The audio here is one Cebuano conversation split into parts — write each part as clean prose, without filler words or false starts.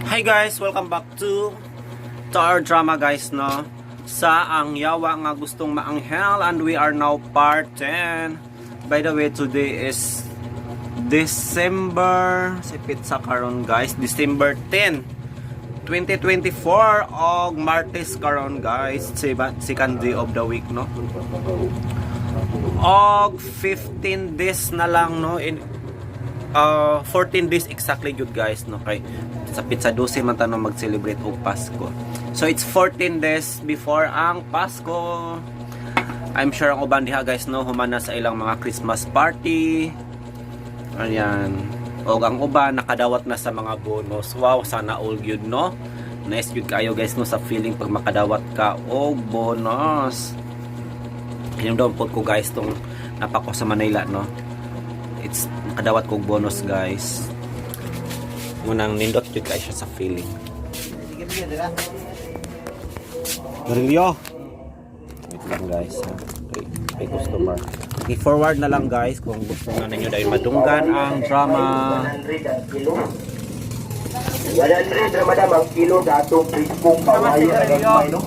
Hi guys, welcome back to our drama, guys, no, sa Ang Yawa nga Gustong Maanghel, and we are now part 10. By the way, today is December si pizza karon, guys, December 10, 2024, og Martes karon, guys, second day of the week, no. Og 15 days na lang, no, in 14 days exactly good, guys, no, kay sa petsa 12 man tanong mag-celebrate og Pasko. So it's 14 days before ang Pasko. I'm sure ang uban diha, guys, no, human na sa ilang mga Christmas party. Ayan. Og ang uban nakadawat na sa mga bonus. Wow, sana all gyud, no. Nice gyud kayo, guys, no, sa feeling pag makadawat ka og bonus. Yung daw po ko, guys, tong napako sa Manila, no. It's nakadawat kog bonus, guys. Munang nindot jud kay siya sa feeling. Garilyo. Wait lang, guys, ha. Okay, kay customer. I-forward na lang, guys, kung gusto nga ninyo dahil madunggan ang drama. 100 ang kilo. 100 ra, madam, ang kilo sa atong preskong pawaya na gagmay, no?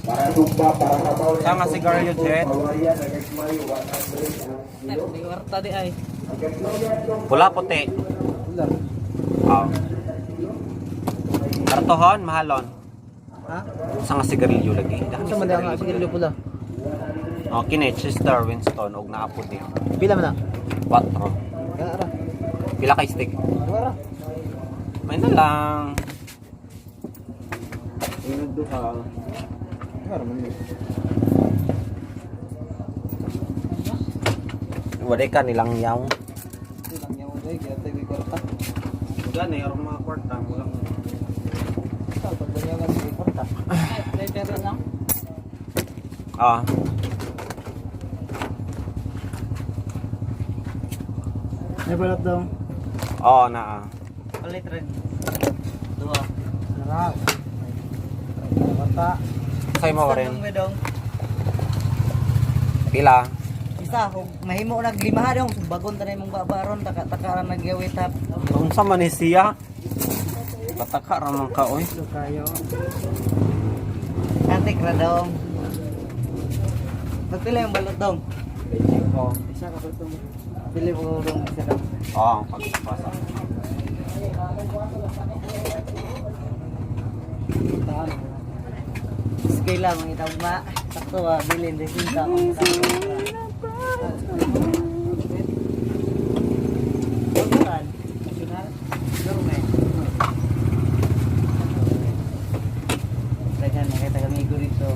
Para sugba, para sabaw. Tama, sigarilyo, Jet. Pawaya na gagmay, 100 ang kilo. Kwarta di ay. Pula, puti. Ah. Kartohon, mahalon. Ha? Sa nga sigarilyo lagi. Sa man ang sigarilyo pula? Oh, kini Chester Winston og naa puti. Pila man na? 4. Kaya ra. Pila kay stick? Duha ra. May na lang. Inod duha. Duha ra man. Wala ka nilang yaw. Lang yaw day kaya tayo kwarta. Gani aron mga kwarta mo lang. Sa pagbanyaw nga sige kwarta. Ah. May balat daw. Oo, naa. Palit rin. Duha. Nara. Kwarta. Sa'yo mo rin. Dong. Pila? Isa hug mahimo nag lima ha dong bagon tanay mong babaron taka taka ra nagyawit hap. Unsa man ni siya? Pataka ra man ka oy. Kayo. Antik ra dong. Pagpila yung balot dong? Oo. Isa ka dong. Pili mo dong isa dong. Oo, pagpasa. Sige lang, ang itagma. Sakto ba, bilin, desinta. Dagan, nakita kami ko dito.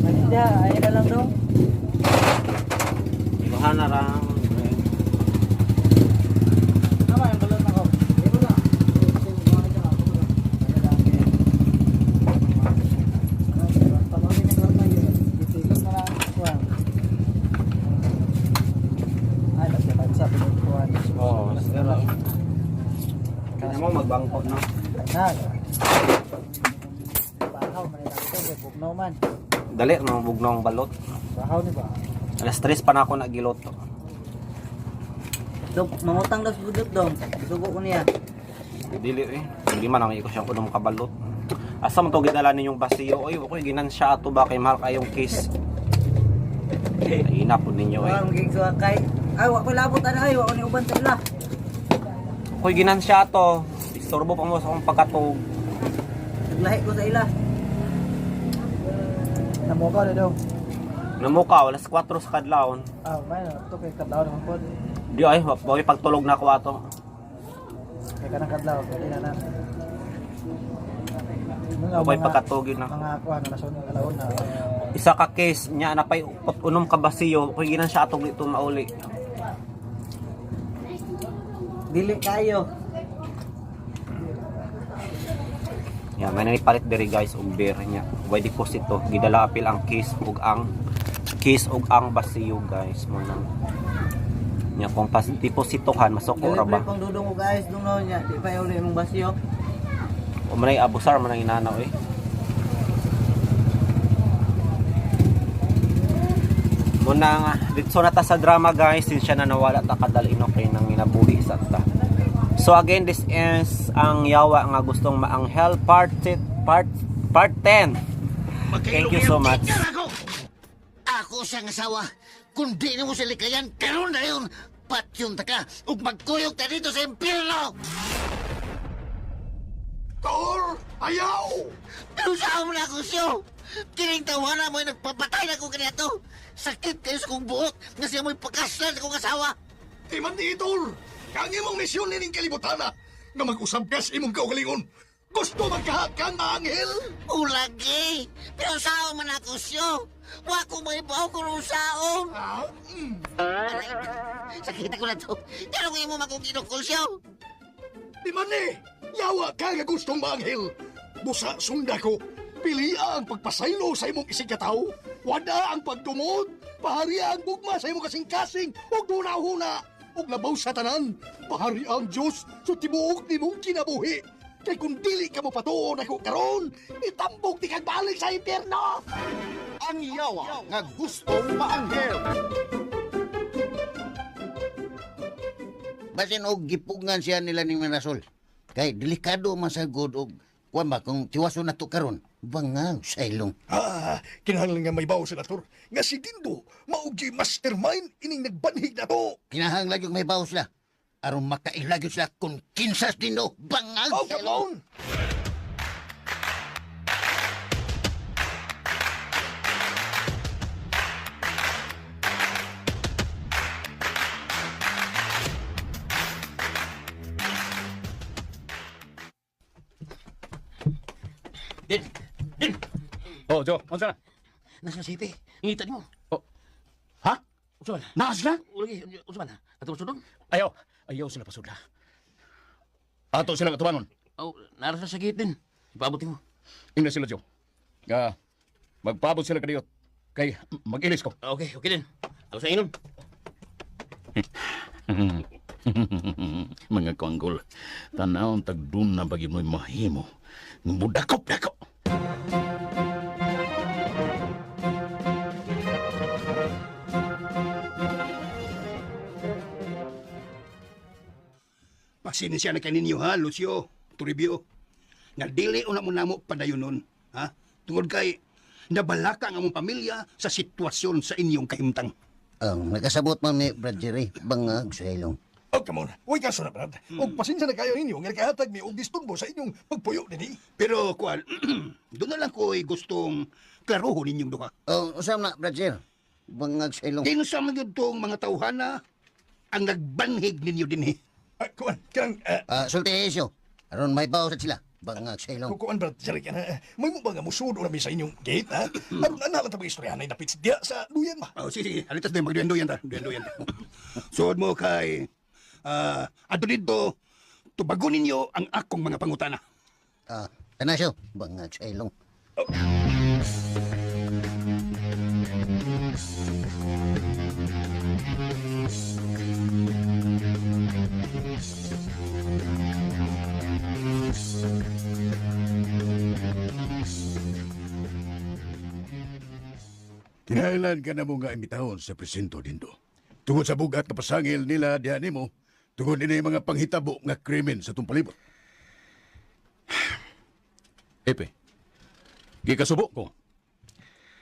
Maganda, ayun na lang dong. Duha na ra. Tama, yung balot ako. Oo, sira. Kaya mo magbangko, no. Dali no bugnaw ang balot. Bahaw ni ba? Alas 3 pa na ako nagiloto. Dong, mangutang daw sa budot dong. Sugo ko niya. Dili eh. Hindi man ang iko siyang unom kabalot. Asa man to gidala ninyong basiyo oy, ako'y ginansya ato ba kay mahal kayong case. Ay ina po ninyo eh. Wala mong suwakay. Ay, wa ko labot ana ay, wa ko ni uban sa ila. Ako'y ginansya ato. Istorbo pa mo sa akong pagkatog. Naglahi ko sa ila. Namuka na daw. Namukaw, alas 4 sa kadlawon. Ah, may na. Ito kay kadlaw naman po. Di ay, bawi pagtulog na ako ato. Kay kanang kadlaw. Pwede na na. Mga, Bawi pagkatugin na. Mga kuha na nasun ng alaon na. Isa ka case niya na pay upot unom ka basiyo. Ako'y ginansya ato dito mauli. Dili kayo. Ya, may nanipalit diri, guys, og beer niya. Way deposito, gidala apil ang case ug ang case ug ang basiyo, guys, mo nang. Nya kung pas depositohan masuko ra Dili ba? pang dudong og ayos dong no niya. Di pa uli imong basyo. O manay abusar man ang inanaw eh. Muna nga dito na ta sa drama guys, since siya na nawala ta kadali no kay nang ginabuhi sa ta. So again, this is ang yawa nga gustong maanghel part part part 10. Thank you so much. Ako! Ako siyang asawa. Kung di na mo sila likayan, karon na yun. Patyon ta ka, ug magkuyog ta dito sa impyerno! Tor! Ayaw! Pero saan mo na ako siyo? Kining tawana mo'y nagpapatay na ko kaniato. Sakit kayo sa kong buot nga siya mo'y pakaslan sa kong asawa. Di man di, Tor! Kang imong misyon nining kalibutana nga mag-usab ka sa imong kaugalingon. Gusto magkahakan na anghel? Ulagi! Pero saan man ako siyo? Wa ko may baw kung saon. Ah, Aray, sakit ako na to. Pero ngayon mo makong kinukul siyo. Di man eh! Yawa ka nga gustong maanghel! Busa sunda ko! Pili ang pagpasaylo sa imong isigkataw! Wada ang pagdumot! Pahari ang gugma sa imong kasing-kasing! Ug dunahuna! Ug labaw sa tanan! Pahari ang Diyos sa tibuok nimong kinabuhi! Kay kung dili ka mo patuon ako karon, itambok di kag balik sa impyerno! Ang yawa nga gustong maanghel. Basin og gipugngan siya nila ni Mirasol. Kay delikado man sa good og kuan ba kung tiwaso na to karon. Bangag sa ilong. Ah, kinahanglan nga may bawo sila, Tor. Nga si Dindo, maugji mastermind ining nagbanhig na to. Kinahanglan yung may bawo sila. Aron makailagyo sila kung kinsas dindo. Bangag Oh, sa come ilong. on! Din! Din! Oh, Jo, unsa na? Nasa city. Ngita nimo. Oh. Ha? Unsa man? Naas na? Ulagi, unsa man? Ato sudon? Ayaw. Ayaw sila pasudla. Ato sila katubangon. Oh, nara sa gate din. Ipaabot mo. Ingna sila, Jo. Nga, magpaabot sila kadiyot. Kay, mag-ilis ko. Okay, okay din. Ako sa inom. Mga kwanggol, tanaw tagdun na bagi mo'y mahimo. Mudakop dako. Pasensya na kaninyo ha, Lucio, Toribio. Nga dili una mo namo padayon nun, ha? Tungod kay nabalaka ang among pamilya sa sitwasyon sa inyong kahimtang. Oh, nakasabot man ni Brad Jerry. Bangag sa ilong. Oh, come on. Uy, kaso na, Brad. Og pasensya na kayo ninyo nga nakahatag mi og disturbo sa inyong pagpuyo dinhi. Pero kuan, doon na lang ko'y gustong klarohon ninyong duha. Oh, usam na Brad Jerry. Bangag sa ilong. Kinsa man gyud tong mga tawhana ang nagbanhig ninyo dinhi. Ah, kuan, kanang Ah, sulti isyo. Aron may bawo sa sila. Bangag sa ilong. kuan Brad, Jerry, kana. May mo ba nga musudo na mi sa inyong gate, ha? Aron ana lang ta istoryahan ay dapit diya sa duyan ba. Oh, sige, sige. Alitas na magduyan-duyan ta. Duyan-duyan ta. Suod mo kay adto didto tubagon ninyo ang akong mga pangutana. Ah, Tanasyo. Bangag sa ilong. Kinahanglan ka na mo nga imitahon sa presinto dindo. Tungod sa bugat nga pasangil nila diha nimo, tungod nila yung mga panghitabo nga krimen sa itong palibot. Epe, gikasubo ko.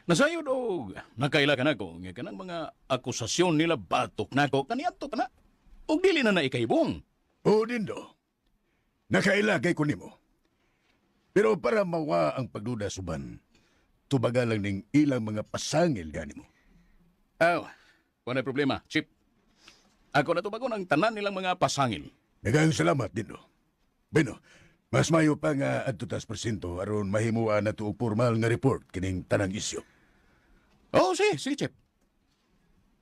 Nasayod og nakaila ka nako nga kanang mga akusasyon nila batok nako kaniadto ta na. Og dili na na ikahibong. O dindo, nakaila kay ko nimo. Pero para mawa ang pagduda suban, tubaga lang ning ilang mga pasangil diha nimo. Aw, wala problema, Chip. Ako na tubagon ang tanan nilang mga pasangil. Daghang salamat dindo. Bueno, mas mayo pa nga adto tas presinto aron mahimuan na og formal nga report kining tanang isyu. Oh, sige, sige, Chip.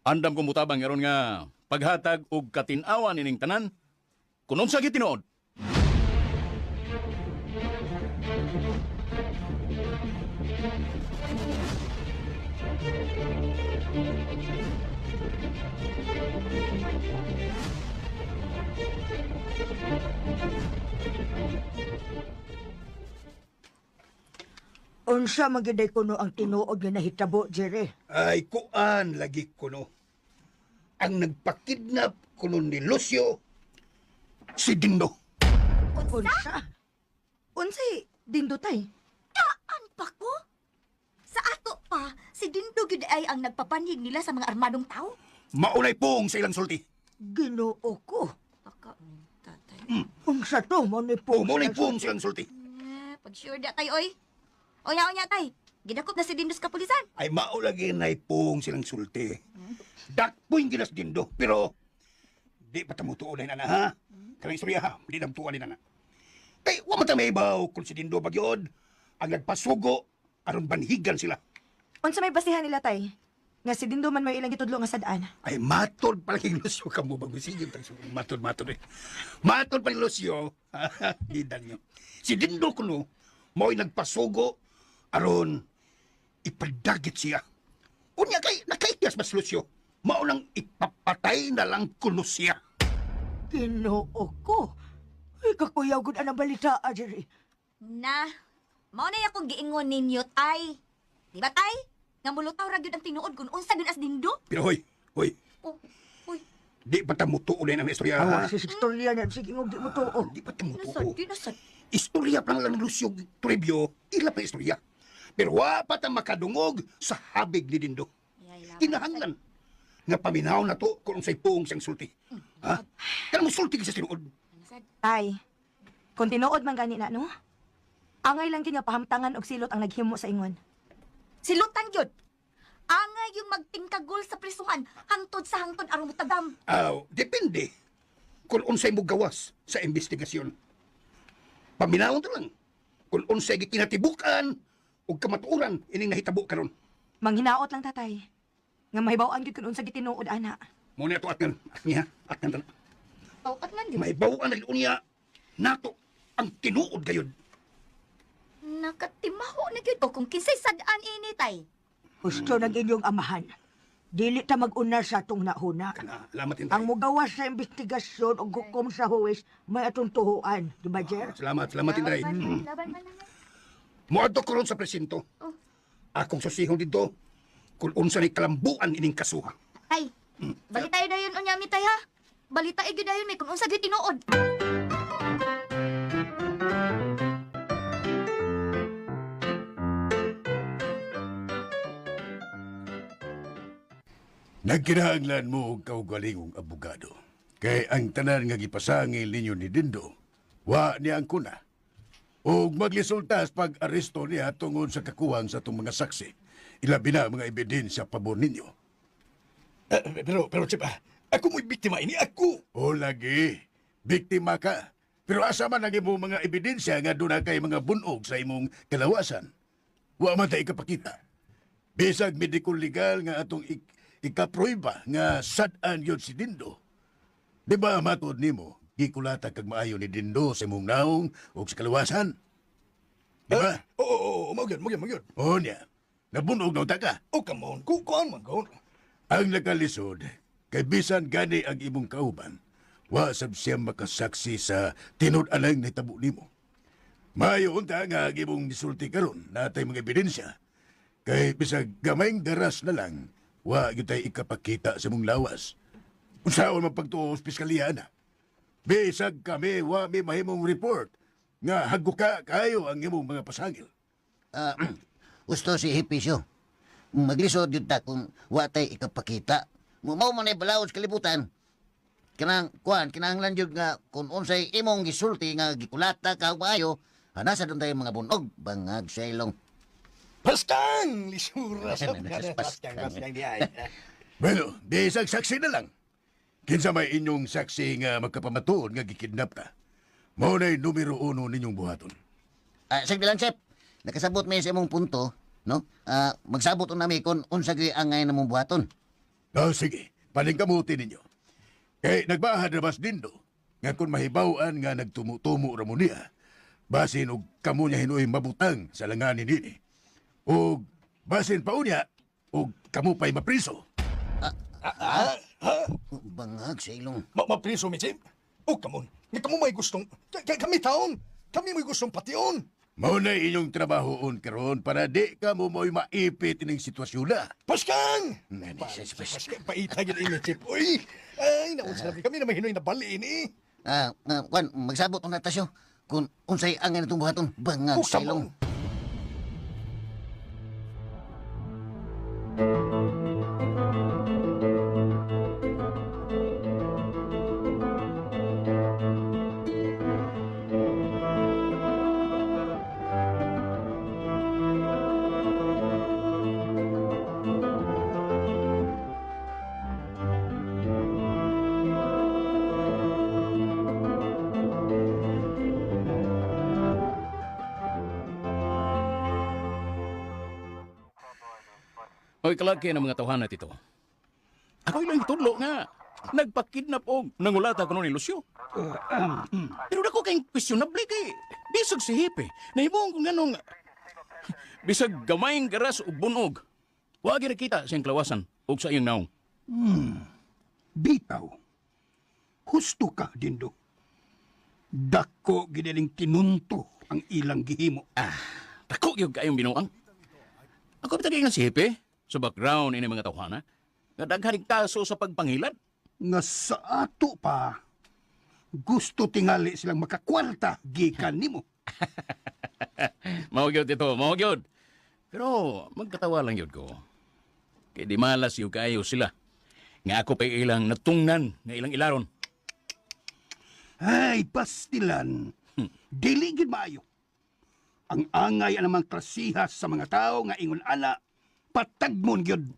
Andam ko mutabang aron nga paghatag og katin-awan ining tanan kun unsa gitinuod. Unsa man gyud kuno ang tinuod nga nahitabo, Jerry? Ay, kuan lagi kuno. Ang nagpakidnap kuno ni Lucio, si Dindo. Unsa? Unsay Dindo tay? Taan pa ko? Sa ato pa, si Dindo gyud ay ang nagpapanhig nila sa mga armadong tao. Maunay pong sa ilang sulti. Ginoo ko. Baka, tatay. Unsa to mo ni O, pong? maunay pong sa ilang sulti. Eh, pag sure da tayo, oy. Onya, onya, tay. Gidakop na si Dindo sa kapulisan. Ay, maulagi na pong silang sulti. Dakpoy gilas Dindo, pero di pa tamutuon na na, ha? Kanang istorya, ha? Di tamutuon na na. Kay, wa man ta maibaw kung si Dindo bagyod ang nagpasugo aron banhigan sila. Unsa may basihan nila tay? Nga si Dindo man may ilang gitudlo nga sad-an. Ay, matod pala kay Lucio ka mo bago. Sige, matod, matod eh. Matod pala kay Lucio. Gidan nyo. Si Dindo kuno, mo'y nagpasugo aron ipadagit siya. Unya kay nakaityas mas Lucio. Mao nang ipapatay na lang kuno siya. Ginoo ko. Ay, kakuyaw gud ang balita, Jerry. Na, mao na akong giingon ninyo, tay. Di ba, tay? Nga mulutaw ra gyud ang tinuod kung unsa gyud as Dindo. Pero hoy, hoy, Oh, uy, di pa ta mutuo na ang istorya. Awa Ha? si istorya na sige ngog di mo tuo. Di pa ta mutuo. nasad, di nasad. Istorya pa lang ni Lucio Toribio, ila pa istorya. Pero wa pa ta makadungog sa habig ni Dindo. Kinahanglan nga paminaw na to kung unsay puong siyang sulti. Ha? Kanang mo sulti sa tinuod. Tay, kung tinuod man gani na no? Angay lang gyud nga pahamtangan og silot ang naghimo sa ingon. Silutan gyud. Angay yung magtingkagol sa prisuhan hangtod sa hangtod aron mutagam. Aw, depende kung unsay mo gawas sa investigasyon. Paminaw to lang kung unsay gikinatibukan ug kamatuoran ining nahitabo karon. Manghinaot lang tatay. Nga mahibaw-an gyud kun unsa gitinuod ana. Mo na to atngan, niya, atngan ta. Oh, at man gyud. Mahibaw-an na unya nato ang tinuod gayud. Nakatimaho na gyud ko kung kinsay sad-an ini tay. Gusto ng inyong amahan. Dili ta mag-una sa atong nahuna. Kana, salamat Ang Inday. mugawas sa investigasyon o hukom sa huwes may atong tuhuan. Di ba, Jer? Salamat, salamat Inday. Laban man, laban man lang. Moadto ko ron sa presinto. Akong susihon dito kung unsa ni kalambuan ining kasuha. Tay, balita dayon unya mi tay ha. Balita gyud dayon mi kung unsa gyud tinuod. Nagkinahanglan mo og kaugalingong abogado. Kay ang tanan nga gipasangil ninyo ni Dindo, wa niya ang kuna. Og magresulta sa pag-aresto niya tungod sa kakuwang sa atong mga saksi. Ilabi na ang mga ebidensya pabor ninyo. Eh, pero, Chip, ako mo'y biktima ini, ako! O lagi, biktima ka. Pero asa man ang imong mga ebidensya nga doon kay mga bunog sa imong kalawasan? Wa man ta ikapakita. Bisag medical legal nga atong ikapruiba nga sad-an yun si Dindo. Di ba matod nimo, gikulata kag maayo ni Dindo sa imong naong o sa kalawasan? Di ba? Oo, oo, oo, mao gyud, mao gyud, mao gyud. O niya, nabunog na unta ka. Oh, come on, kuan man ko. Ang nakalisod, kay bisan gani ang imong kauban, wa sab siya makasaksi sa tinud-anang nitabo nimo. Maayo unta nga ang imong gisulti karon natay mga ebidensya. Kay bisag gamayng garas na lang, wa gyud tay ikapakita sa imong lawas. Unsaon man pagtuo sa piskaliya na? Bisag kami wa mi mahimong report nga haguka kayo ang imong mga pasangil. Ah, gusto si Hipisyo. Maglisod yun ta kung wa tay ikapakita. Mao man ay balaod sa kalibutan. Kanang kuan kinahanglan jud nga kung unsay imong gisulti nga gikulata ka og maayo, nasa doon tayo mga bunog bangag sa ilong. Paskang! Lisura sa Paskang. Paskang, paskang di ay. Bueno, bisag saksi na lang. Kinsa may inyong saksi nga magkapamatuod nga gikidnap ka. Mao na'y numero uno ninyong buhaton. Ah, sige lang, Chef. Nakasabot mi sa imong punto, no? Ah, magsabot nami kung unsa gyud ang ngayon namong buhaton. Oh, sige, paningkamuti ninyo. Kay nagbahad na bas dindo, nga kung mahibaw-an nga nagtumo-tumo ra mo niya, basin og kamo niya hinuoy mabutang sa langanin nini. Og basin pa unya, og kamo pa'y mapriso. Ah, ha? Bangag sa ilong. Mapriso mi, Chip. Oh, come on. Nga kamo may gustong... Kami taon. Kami may gustong pation. Mao na inyong trabahoon karon para di ka mo mo'y maipit ining sitwasyon na. Paskang! Nani, Paskang, paita yun ini, Chip. Uy! Ay, naunsa na kami na mahinoy na bali ini. Kwan, magsabot na tasyo. Kung unsay angay natong buhaton, bangag sa ilong. Oy, kalaki ng mga tawhana tito. Ako ilang itudlo nga. Nagpakidnap og nangulata ko ni Lucio. Pero dako kayong questionable kay bisag si Hipe. Nahimong kung ganong bisag gamayng garas ug bunog. Wa gyud nakita siyang klawasan ug sa iyang naong. Bitaw. Husto ka, Dindo. Dako giniling tinunto ang ilang gihimo. Ah, dako gyud kayong binuang. Ako bitag nga si Hipe sa background ini mga tawhana. Nga daghan kaso sa pagpangilad. Nga sa ato pa, gusto tingali silang makakwarta gikan nimo. Mao gyud ito, mao gyud. Pero magkatawa lang gyud ko. Kay di malas yung kayo sila. Nga ako pa'y ilang natungnan nga ilang ilaron. Ay, pastilan. Dili gid maayo. Ang angay ang namang klasihas sa mga tao nga ingon ana, patagmon gyud.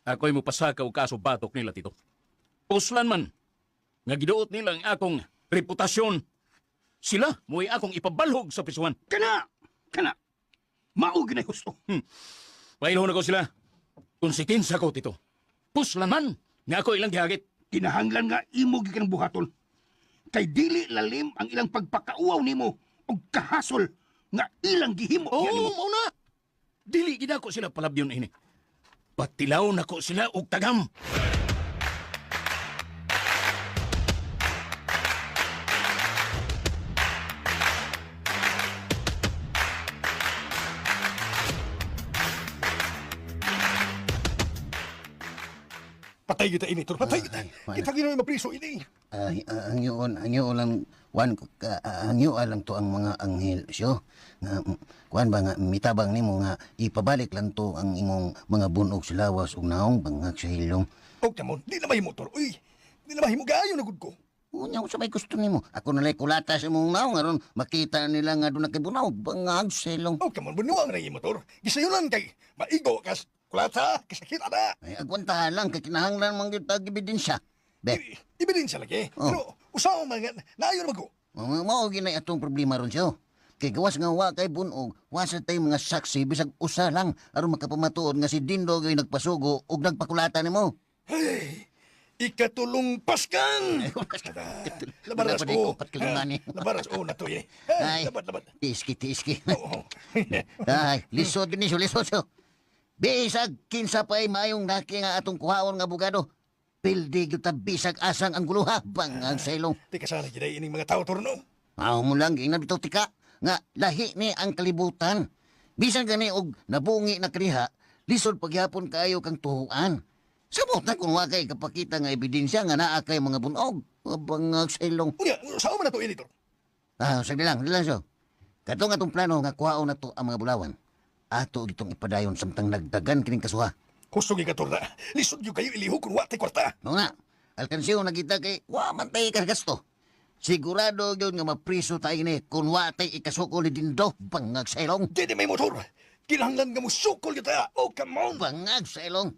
Ako'y mupasaka og kaso batok nila, Tito. Uslan man, nga giduot nila ang akong reputasyon. Sila mo'y akong ipabalhog sa pisuan. Kana! Kana! Mao gyud husto. Pailhon ako sila. Konsekinsa ko, Tito. Puslan man, nga ako ilang gihagit. Kinahanglan nga imo gyud kanang buhaton. Kay dili lalim ang ilang pagpakauaw nimo og kahasol nga ilang gihimo Oo, niya nimo. mao na. Dili gid ako sila palabyon ini. Patilaw nako sila og tagam. Patay kita ini, Tor. Patay kita. Ay, Kita gino'y mapriso ini. Ay, ang yun lang, wan, ang yun lang to ang mga anghel siyo. Nga, kuan ba nga, mitabang nimo nga, ipabalik lang to ang imong mga bunog sa lawas ug naong bangag sa hilong. Og kamon, di na mahimo, Tor. Uy, di na mahimo gaayo na gud ko. Unya, sa may gusto nimo. Ako nalay kulata sa imong naong, aron makita nila nga doon nakibunaw, bangag sa hilong. Og kamon, bunuang na imo, Tor. Gisayo lang kay maigo kas kulata, kasakit ana. Ay, agwantahan lang, kay kinahanglan man gyud tag ebidensya. Be, Ebidensya lagi. Oh. Pero usaw man nga naayon man ko. Mao ginay atong problema ron siyo. Kay gawas nga wa kay bunog, wa sa tay mga saksi bisag usa lang aron makapamatuod nga si Dindo gyud nagpasugo ug nagpakulata nimo. Hey, ikatulong paskang. Labaras Wala pa di ko. ko patkalimani. Labaras o na to eh. Ay, Labat, labat. Tiski, tiski. Ay, lisod yun niyo, lisod siyo. Bisag kinsa pa'y maayong naki nga atong kuhaon nga abogado. Pildi gyud ta bisag asang ang guluha, bangag sa ilong. Tika sana gid ining mga tao turno. Aw mo lang giingnan bitaw tika nga lahi ni ang kalibutan. Bisan gani og nabungi na kaniha, lisod pagyapon kaayo kang tuhuan. Sabot na kung wa kay kapakita nga ebidensya nga naa kay mga bunog. Bangag sa ilong. Unya, sao man na to editor? Ah, sagli lang, sagli lang so. Katong atong plano nga kuhaon na to ang mga bulawan. Ato gitong ipadayon samtang nagdagan kining kasuha. Kusog ka torna. Lisod gyud kayo ilihok kun wa tay kwarta. Mao na, alkansiyo na kita kay wa man tay kagasto. Sigurado gyud nga mapriso tayo ni kung wa tay ikasukol ni Dindo bangag sa ilong. Dili may motor. Kinahanglan nga musukol gyud ta. Oh, come on. Bangag sa ilong.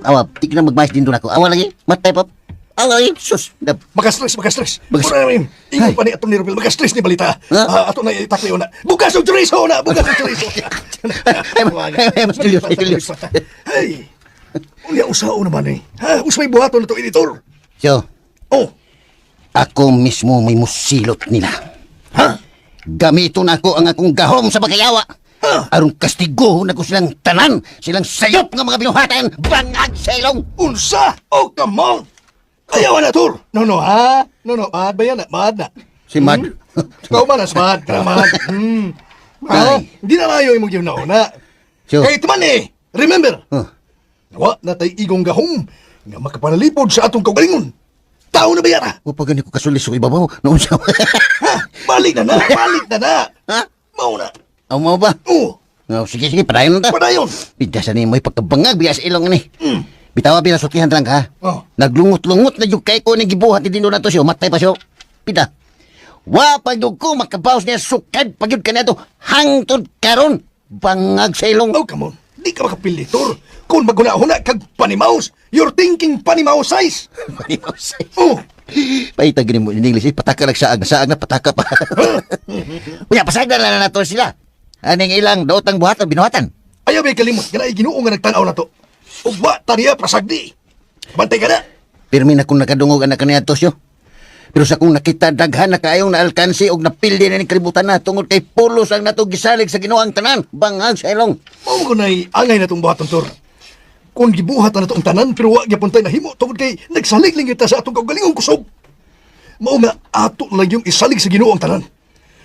Awa, di ka na magmais din doon ako. Awa lagi, matay pop. Awa lagi, sus. Dap. Makastress, makastress. Mura rin. Ingon pa ni atong ni Rubil, makastress ni balita. Ah, ato na itakli na. Bugas og chorizo na, bugas og chorizo. Ay, mas Julius, ay, Julius. Hey. Unya usao na man eh. Ha, usay buhaton na to editor. So, oh. Ako mismo may musilot nila. Ha? Gamiton ako ang akong gahom sa pagkayawa. Aron kastigohon ako silang tanan, silang sayop nga mga binuhatan, bangag sa ilong. Unsa? Oh, come on! Ayaw na, Tor! No, no, ha? No, no, mad ba yan? Mad na. Si Mad. Ikaw man, as mad. Ka mad. Ha? Ay. Hindi na maayo imong ginauna. Sure. Kay tuman eh, remember, Huh. wa na tay igong gahom nga makapanalipod sa atong kaugalingon. Tao na ba yan, ha? Wa pa gani ko kasulis sa ibabaw. Noon sa... Ha? Balik na na, balik na na. Ha? Mao na. Aw mo ba? Oo, Oh, sige, sige, padayon na ta. padayon. Bida sa nimo pagkabangag biya sa ilong ni. Bitawa bila sultihan lang ka. Oh. Naglungot-lungot na jud kay ko ni gibuhat ni Dindo nato siyo, matay pa siyo. Pida. Wa pa jud ko makabawas niya sukad pa jud kaniadto hangtod karon bangag sa ilong. Oh, come on. Di ka makapilitor. Kung maghuna-huna kag panimaus, you're thinking panimaus size. Panimaus. Oh, Paita gini mo in English, eh, pataka lang saag, saag na pataka pa. Unya pasagdan na lang nato sila. Aning ilang daotang buhatan binuhatan. ayaw may kalimot. Ganay Ginoo nga nagtanaw na to. Ugwa, taniya, pasagdi. Bantay ka na. Pirmi na kung nakadungog anak kaniadto siyo. Pero sa kung nakita daghan na kaayong naalkansi og napildi na ning kalibutan na tungod kay pulos ang nato gisalig sa Ginoo ang tanan bangag sa ilong. Mao ko na'y angay na itong buhaton, Tor. Kung gibuhat na natong tanan, pero wa gyapon tay nahimo tungod kay nagsalig lang kita sa atong kaugalingong kusog. Mao nga ato lang yung isalig sa Ginoo ang tanan.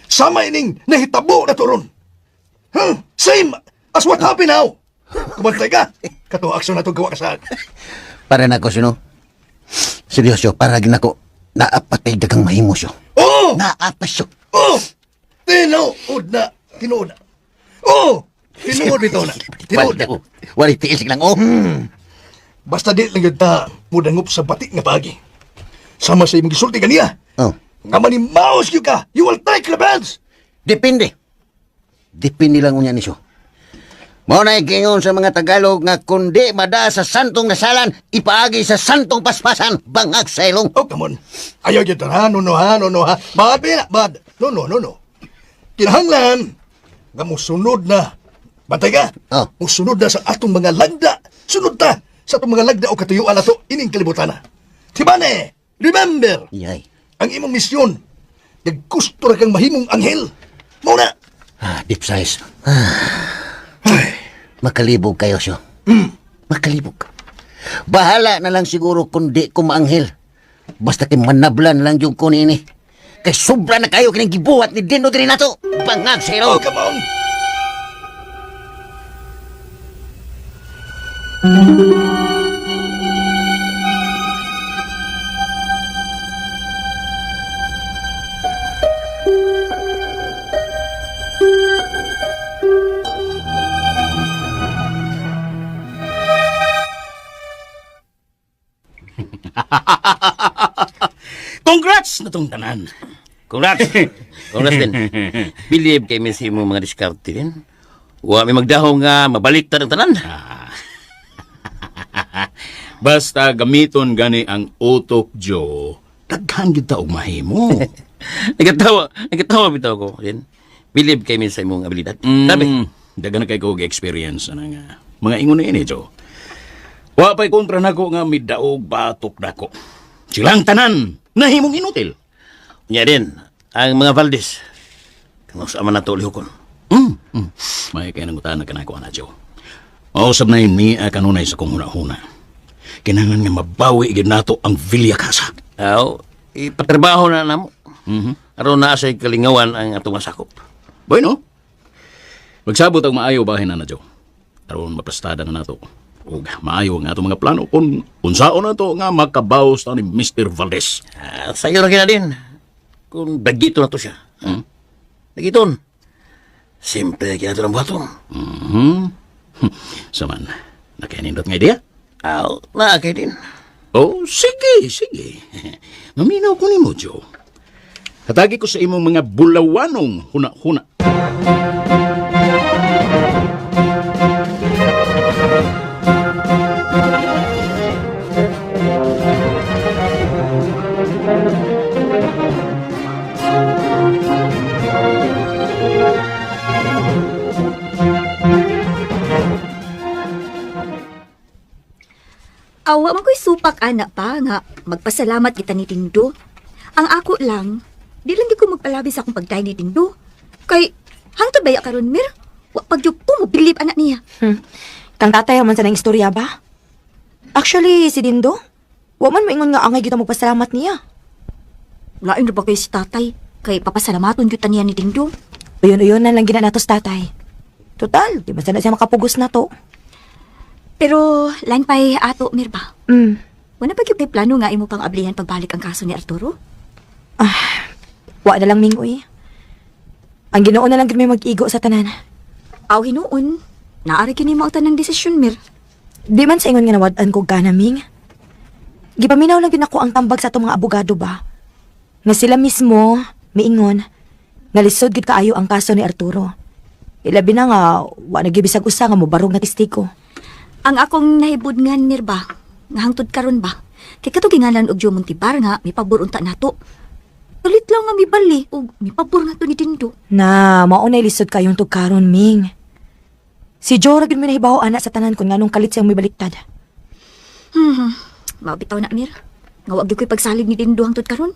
Sama ining nahitabo na to ron. Huh? Same as what happened now. Kumantay ka. Kato aksyon na gawa ka sa Para nako sino. Seryoso, para ginako naapatay dagang mahimo siyo. Oh! Naapas siyo. Oh! Tinuod na. Tinuod na. Oh! Tinuod bitaw na. Tinuod na. Wala tiis lang oh. Basta di lang yun ta mudangup sa batik nga pagi. Sama sa imong gisulti kaniya. Oh. Nga manimaos yun ka, you will take revenge! Depende. Depende lang unya ni siyo. Mao na giingon sa mga Tagalog nga kundi mada sa santong nasalan, ipaagi sa santong paspasan, bangag sa ilong. Oh, come on. Ayaw yun ha, no, no, ha, no, no, ha. Bad, ba bad. No, no, no, no. Kinahanglan, nga musunod na. Bantay ka. Oh. Musunod na sa atong mga lagda. Sunod ta sa atong mga lagda o katuyuan na to, ining kalibutan na. Tibane, remember, Yay. ang imong misyon, naggusto ra kang mahimong anghel. Mao na. Ah, deep size. Makalibog kayo siyo. Makalibog. Bahala na lang siguro kung di ko maanghel. Basta kay manablan lang yung ko niini. Kay sobra na kayo kining gibuhat ni Dino diri nato. Bangag sa Oh, ilong. come on. Congrats na tong tanan. Congrats. Congrats din. Believe kay mi sa imong mga diskarte din. Wa mi magdahong nga mabaliktad ang tanan. Basta gamiton gani ang utok Joe. Daghan gyud ta og mahimo. Nagatawa, nagatawa bitaw ko din. Believe kay mi sa imong abilidad. Sabi, Daghan na kay ko og experience ana nga. Mga ingon na ini Joe. Wa pa'y kontra nako nga midaog batok nako. Silang tanan nahimong inutil. nya din ang mga Valdez. Kung sa man nato lihokon. May kay nangutana ka nako ana Joe. Mausab na yun ni kanunay sa kong huna-huna. Kinahanglan nga mabawi gyud nato ang Villa Casa. Aw, ipatrabaho na namo. Aron naa say kalingawan ang atong masakop. Bueno. Magsabot ang maayo bahin na na, Joe. Aron maplastada na nato. Ug maayo ang atong mga plano kung unsaon na to nga makabaws ta ni Mr. Valdez. Ah, sayo ra kina din. Kung dagito na to siya. Dagiton. Simple kina to ang buhaton. Saman, nakainindot nga idea? Aw, naa kay din. Oh, sige, sige. Maminaw ko nimo, Joe. Hatagi ko sa imong mga bulawanong huna-huna. Awa man ko'y supak ana pa nga magpasalamat kita ni Dindo. Ang ako lang, di lang di ko magpalabi sa akong pagday ni Dindo. Kay hangtod baya karon mir? Wa pag gyud ko mo believe anak niya. Kang tatay man sa nang istorya ba? Actually, si Dindo, wa man moingon nga angay gyud ang magpasalamat niya. Lain ra ba kay si tatay? Kay papasalamaton gyud ta niya ni Dindo. Uyon-uyon na lang gina nato sa tatay. Total, di man sana siya makapugos na to. Pero lain pa'y ato Mirba. Wala ba gyud kay plano nga imo pang ablihan pagbalik ang kaso ni Arturo? Wa na lang mingoy. Ang Ginoo na lang gyud may mag-igo sa tanan. Aw hinuon, naari kini mo ang tanang desisyon Mir. Di man sa ingon nga nawad-an ko gana Ming. Gipaminaw lang gyud nako ang tambag sa atong mga abogado ba. Nga sila mismo miingon nga lisod gyud kaayo ang kaso ni Arturo. Ilabi na nga wa na gyud bisag usa nga mobarog nga testigo. Ang akong nahibudngan Mirba, nga hangtod karon ba? Kay kato gingalan og Joe Montibar nga mipabor unta nato. Kalit lang nga mibali og mipabor nga to ni Dindo. Na mao na lisod kayong tugkaron Ming. Si Joe ra gyud may nahibaw ana sa tanan kun nganong kalit siyang mibaliktad. Mao bitaw na Mir. Nga wa gyud ko'y pagsalig ni Dindo hangtod karon.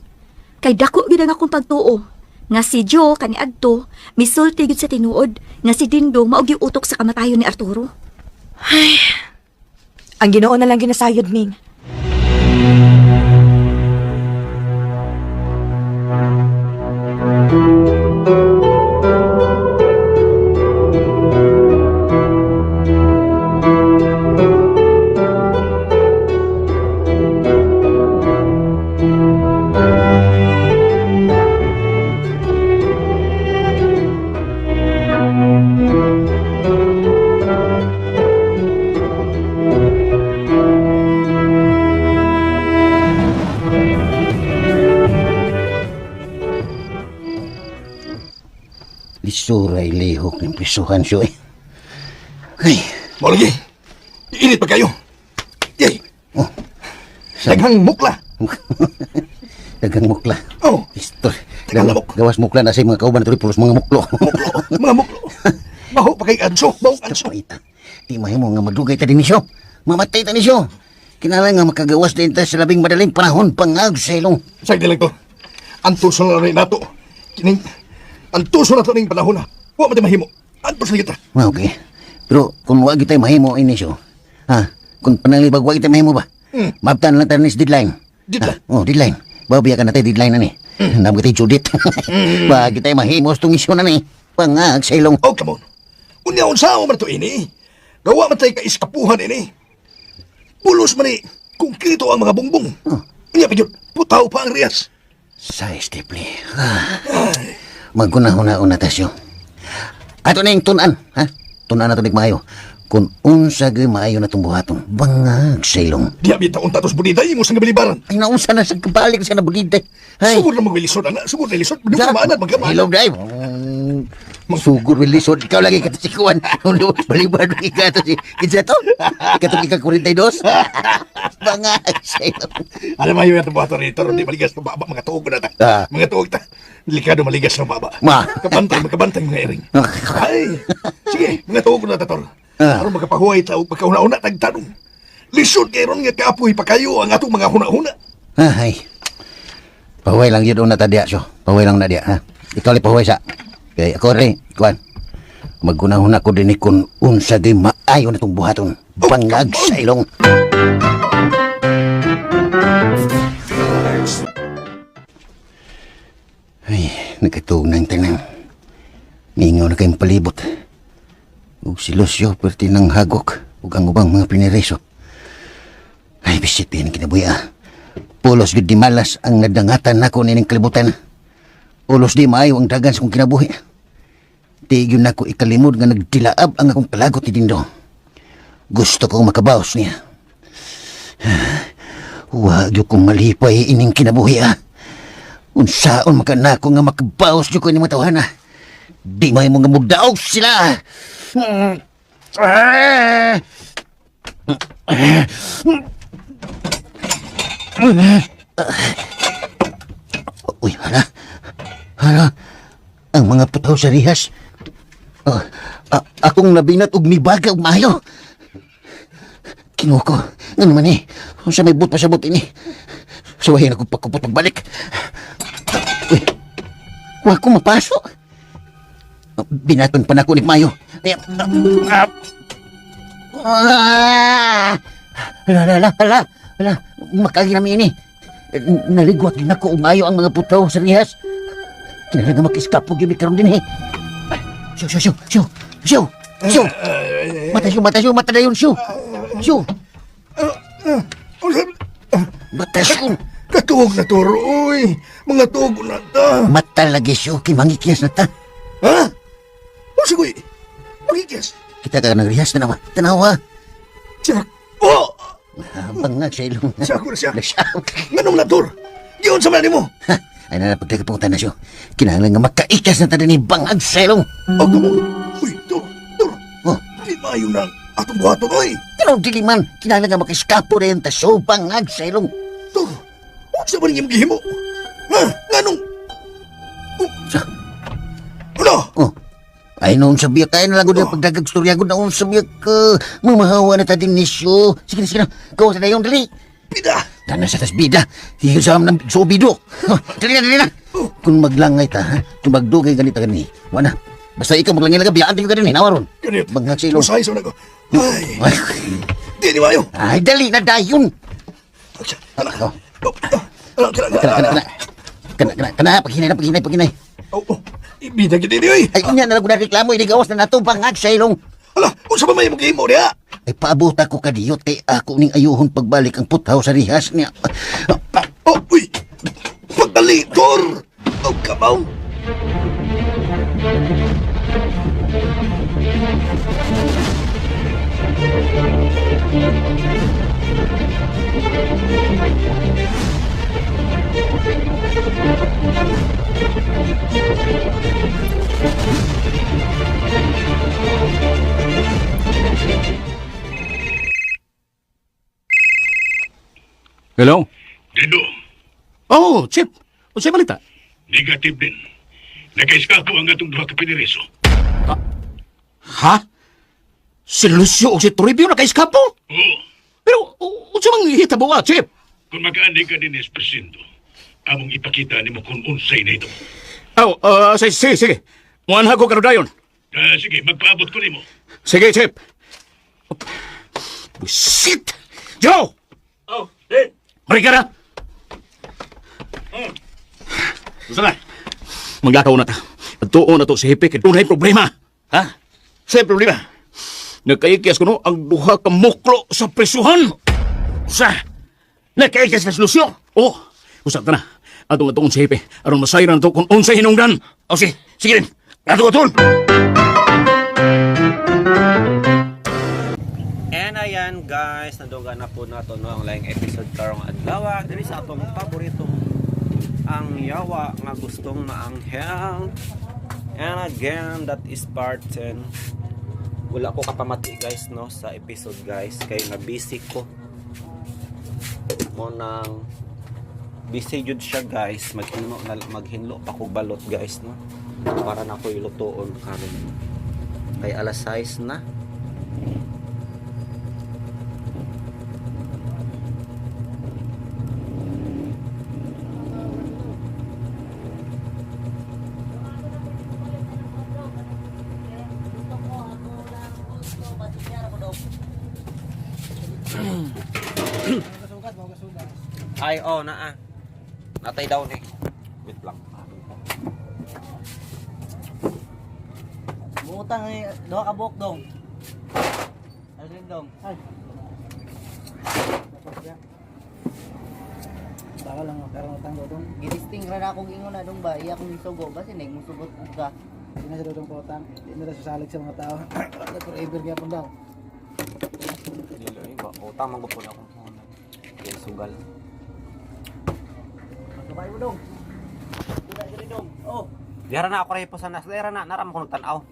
Kay dako gyud ang akong pagtuo nga si Joe kaniadto misulti gyud sa tinuod nga si Dindo mao gyud utok sa kamatayon ni Arturo. Ang Ginoo na lang ginasayod Ming. Lisuray lihok ng pisuhan siyo eh. Ay, Mao lagi. Init pa kayo. Yay. Oh. Daghang mukla. Daghang mukla. Oh. Isto. Daghang lamok. Gawas mukla na sa mga kauban na pulos mga muklo. Muklo. Mga muklo. Baho pa kay anso. Baho anso. Ita. Di mahimo nga madugay ta din siyo. Mamatay ta ni siyo. Kinahanglan nga makagawas din ta sa labing madaling panahon pangag sa ilong. Sa direktor. Antuson na rin nato. Kining antuson na to ning panahon na. Wa man mahimo. Antos na kita. Ah, okay. Pero kung wa gitay mahimo ini siyo. Ha? Kung panalibag wa gitay mahimo ba? Mabtan lang ta ni sa deadline. Deadline? Ah, oh, deadline. Babiya ka na tayo deadline na ni. Mm. Nabog tayo Judith. Ba gitay mahimo sa tong isyu na ni. Pangag sa ilong. Oh, come on. Unya unsa man to ini? Gawa man tay kaiskapuhan ini. Pulos man ni kungkito ang mga bungbong. Oh. Unya pa gyud, putaw pa ang riyas. Sa stipli. Ah. Magkunahuna-una ta siyo. Ato na yung tunan, ha? Tunan na to maayo. Kung unsa gyud maayo na itong buhaton, bangag sa ilong. Diya bitaw unta tos budiday mo sa gabilibaran. Ay, naunsa na sa kabalik sa nabuliday. Ay, Sugod na magwilisod ana, sugod na lisod. Di ko maanad magkamaan. Hello, dai. Sugod with lisod. Ikaw lagi katasikuan. Balibad lagi ka to si kinsa to? Katong ika 42. Bangag sa ilong. Alam mo yung buhaton rito, di maligas ng baba, mga tuog na ta. Ah. Mga tuog ta. Delikado maligas ng baba. Ma. Kabantay, magkabantay mga iring. Ay, sige, mga tuog na ta, tol. Ah. Aron makapahuway ta ug magkauna-una tag tanong. Lisod kay ron nga kaapoy pa kayo ang atong mga huna-huna. Ay. Pahuway lang yun una ta diya, so. Pahuway lang na diya, ha? Ikaw li pahuway sa. Kay ako rin, kuan. Maggunahuna ko din kung unsa di maayo na itong buhaton. Bangag sa ilong. Ay, nagkatuog na ang tanan. Mingaw na kayong palibot. Ug si Lucio, perti ng hagok. Ug ang ubang mga pinireso. Ay, bisit din kinabuhi ah. Pulos gud di malas ang nadangatan nako nining kalibutan. Pulos di maayo ang dagan sa kong kinabuhi. Di gyud nako ikalimod nga nagdilaab ang akong kalagot ni Dindo. Gusto kong makabaos niya. Wa gyud kong malipay ining kinabuhi ah. Unsaon maka nako nga makabaos gyud ko ining mga tawhana. Di may mga mudaog sila. Ah! Uy, hala. Hala. Ang mga putaw sa rihas. Ah, akong nabinat og mibaga og maayo. Kinuko. Ano man eh. Unsa may but pa sa but ini. Suwahin ako pagkupot pagbalik. Uy. Wa ko mapasok. Binaton pa nako ni Mayo. Ay, ah, ah, Hala, hala, hala, hala. Makagi na ini. Naligwat din ako umayo ang mga putaw sa rihas. Kinahanglan nga makiskapo gyud ni karon din eh. Siyo, siyo, siyo, siyo, siyo, siyo. Mata siyo, mata siyo, mata dayon siyo. Siyo. Mata siyo. Katuog na toro, oy. Mga tuog na ta. Mata lagi siyo, kay mangikyas na ta. Ha? O sige, mangikyas. Kita ka nagrihas, tanawa, tanawa. Siya. Oh! Bangag sa ilong. Siya ko na siya. Siya. Nganong na, Tor? Giyon sa man nimo. Ay na pagkakapunta na siyo. Kinahanglan nga makaikas na ta din bangag sa ilong. Oh, kamo. Uy, Tor, Tor. Oh. Di maayo na atong buhaton, oy. Pero dili man, kinahanglan nga makaskapo na yung taso bangag sa ilong. Tor, unsa ba ning imong gihimo? Ha? Nganong? Oh. Ano? Oh. Ay noon sa biyak, ay nalago na pagdagag storya ko na sa biyak ka. Mamahawa na ta din ni siyo. Sige na, sige na. Gawa sa dayon, dali. Bida! Tana sa tas bida. Sige sa amang subido. Dali na, dali na. Kung maglangay ta, ha? Kung magdugay ganito gani. Wala. Basta ikaw maglangay lang ka, biyaan tayo ka din, eh. Nawaron. Ganit. Bangag sa ilong. Usahay sa nako. Ay, Ay, di ni maayo. ay, dali na dayon. Anak. Oh. Anak, kana, Kana, kana, kana. Kana, kana, kana. Paghinay na, paghinay, paghinay. Oh, oh. Bida gid ni oy. Ay, unya na lang reklamo, inigawas na nato bangag sa ilong. Ala, unsa ba may imong gihimo diha? Ay, paabot ako kadiyot kay ako ning ayuhon pagbalik ang puthaw sa rihas niya. Oh, uy. Pagdali, Tor. Oh, kamaw. Hello? Dindo, Oh, Chip. Unsay balita? negative din. Nakaiskapo ang atong duha ka piniriso. Ha? Si Lucio o si Toribio nakaiskapo? Oo, Pero unsa mang hitabo ah, Chip? kung makaandi ka din presinto, among ipakita nimo kung unsay na ito. Oh, sige, sige, sige. Muanha ko karon dayon. Ah, sige, magpaabot ko nimo. Sige, Chip. Shit! Joe! Oh, din. Balik ka na! Unsa na? Maglakaw na ta. Pagtuon na to si Hepe kay dunay problema. Ha? Sa problema? Nagkaikyas kuno ang duha ka muklo sa presuhan. Usa? Nakaikas na solusyon. Oh, usap ta na. Atong atuon si Hepe aron masayran to kung unsay hinungdan. O sige, sige din. Ato aton. And ayan guys, nadunggan na po nato no ang laing episode karong adlaw diri sa atong paboritong ang yawa nga gustong maanghel. And again, that is part 10. Wala ko kapamati guys no sa episode guys kay na busy ko. Mo nang busy jud siya guys, maghinlo na maghinlo pa ko balot guys no. Para na ko ilutoon karon. Kay alas 6 na. Ay, oh, naa. Natay daw ni. Wait lang. Buutang eh, duha ka buok dong. Alin dong? Ay. Baka lang karon utang dodong. Gitisting ra na akong ingon na dong ba, iya akong isugo ba sinay musugot ka. Di na sa dodong pautang. Di na sasalig sa mga tao. Forever gyapon daw. Dili ay ba. Utang man gud po na akong puhunan. Kay sugal. Magkabay mo dong. Dira diri dong. Oh. Dira na ako rin po sa nas. Dira na naram ko tan-aw.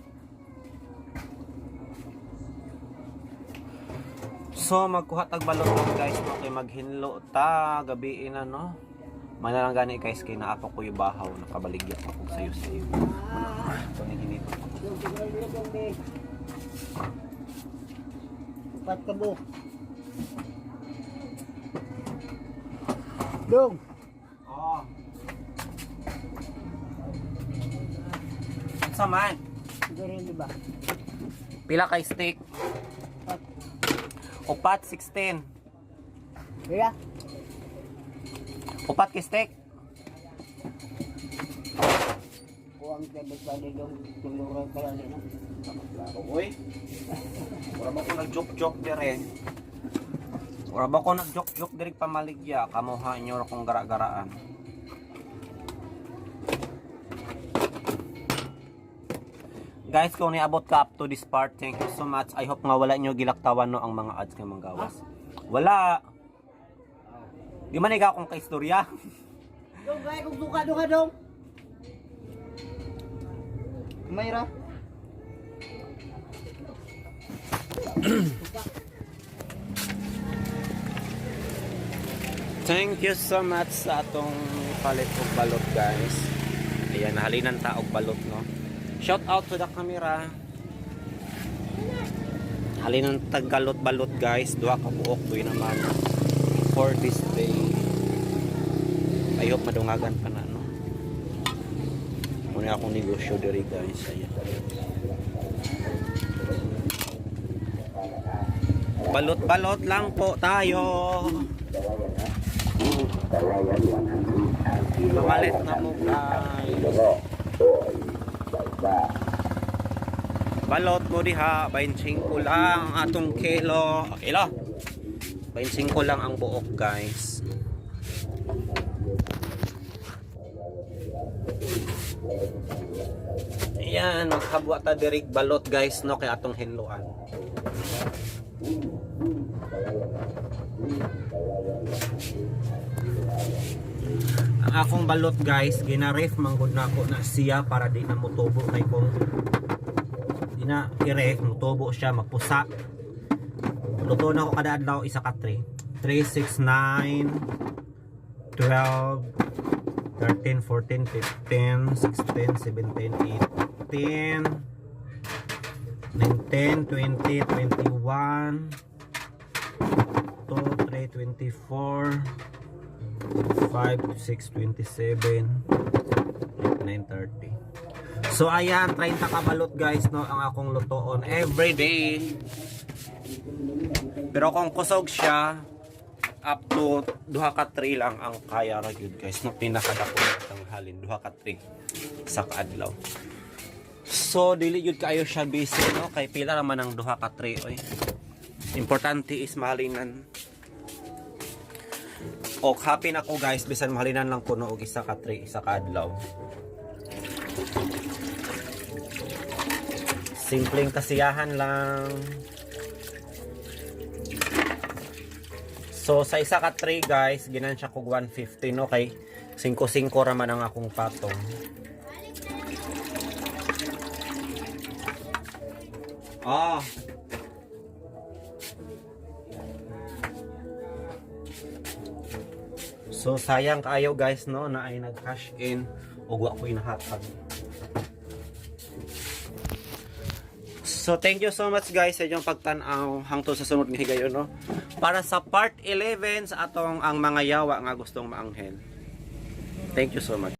So magkuha tag balot guys no kay maghinlo ta gabi na no. Mana lang gani guys kay naa pa ko yung bahaw nakabaligya pa ko sayo sayo. Ito ni hinito. Dong, siguro diri dong be. Upat ka buok. Dong. Oh. Unsa man? Siguro di ba? Pila kay stick? Upat, 16. Kaya? Upat kay stick. Kuang tayo pa dong tuluran ka lang no. Uy. Mura ba ko nag-joke-joke dire? Mura ba ko nag-joke-joke dire pamaligya? Kamuha inyo ra kong gara-garaan. Guys, kung niabot ka up to this part, thank you so much. I hope nga wala nyo gilaktawan no ang mga ads nga manggawas. Wala. Di man ikaw akong kaistorya. Dong, gaya kong suka dong dong. Mayra. Thank you so much sa atong palit og balot, guys. Ayan, nahalinan ta og balot, no. Shout out to the camera. Halinan taggalot balot, guys. Duha ka buok tuwi naman for this day. I hope madungagan pa na, no. Muna akong negosyo diri, guys. Ayan. Balot-balot lang po tayo. Mamalit na mo, guys. Balot mo diha, 25 lang ang atong kilo. Kilo. 25 lang ang buok, guys. Ayan, maghabwa ta dirig balot, guys, no, kay atong hinluan. Ang akong balot, guys, ginaref manggod na ako na siya para di na motubo kay kung di na i-ref motubo siya magpusa. Luto na ako kada adlaw isa ka tray. 3 6 9 12 13 14 15 16 17 18 19 20 21 2 3 24 5, 6, 27, 8, 9, 30. So ayan, 30 kabalot, guys, no, ang akong lutoon every day. Pero kung kusog siya, up to duha ka 3 lang ang kaya ra gyud, guys, no, pinakadako na tanghalin duha ka 3 sa kaadlaw. So dili gyud kaayo siya busy, no, kay pila raman ang duha ka 3 oy. Importante is mahalinan. O happy na ko, guys, bisan mahalinan lang kuno og isa ka tray, isa ka adlaw. Simpleng kasiyahan lang. So sa isa ka tray, guys, ginansya ko 150, no, kay 5-5 ra man ang akong patong. Ah. So sayang kaayo, guys, no, na ay nag-cash in ug wa ko'y nahatag. So thank you so much, guys, sa inyong pagtan-aw hangtod sa sunod nga higayon, no. Para sa part 11 sa atong ang mga yawa nga gustong maanghel. Thank you so much.